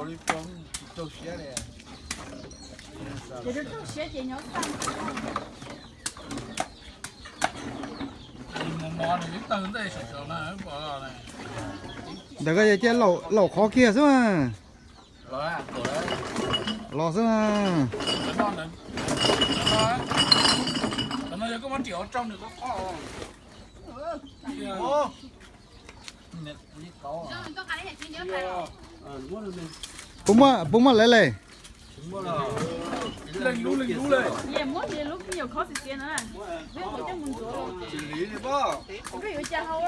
Ces raug siab ces nyob tag. Mos mos nws ib tawg ntej saum saud na, pom los ne. Ntawd koj yog cia laum qhov kiag xwb na. Los xwb na. Cov no yog koj muab riam ua rau nws qhov qhov. Puas muaj, puas muaj lawv le? Leej lub leej lub le. Muab lub nyuam khov xiav xiav na, peb qhov coj mus ntxuav los. Koj yuav cas hau?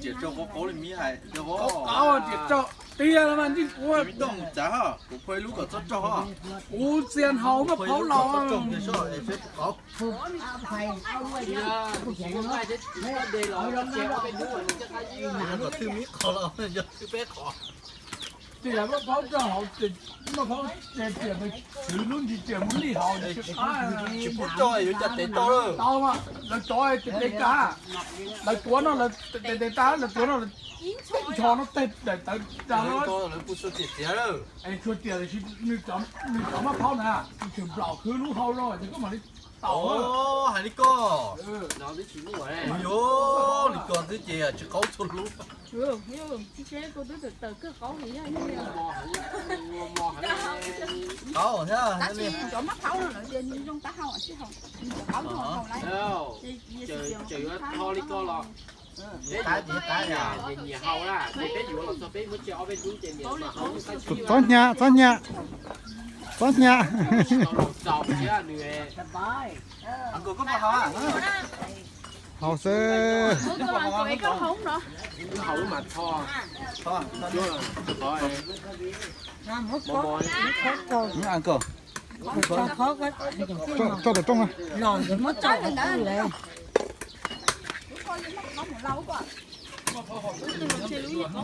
Tiam rau qhov qauv li miv hais, qauv tiam rau tiag los mas ntsej kuv, kuv pha ib lub kom txhob raug, kuv txias haus muaj qhauv los. Twb yog muab phaub rau hauv, muab phaub tseg riam, khwv lub ntsis riam mus lij hauv, tsis pub rau yuav cas tev tau. Tau, lawv cov tes tes tas, lawv tuav no, tes tes tas, lawv tuav no, lawv ncho no tej daim tawv tas. Es tsuas tias nws cov mab phaub na, nws tseem nplaum khwv lub hau rau ces koj mam li tau. Hais li koj, li koj xwb ces tsis qauv txhua lub. Tab sis cov mab phaub no lawv tias nws zoo tab hau sib haum, nws cov qauv zoo haum lawm. Ces yuav tho li koj los. Nyiam hau na, ces peb yuav los txog peb muab tseg ob peb lub ces nyiam mas hau. Txhob hnyav, txhob hnyav, txhob hnyav. Haus xwb. Tso tom rooj na.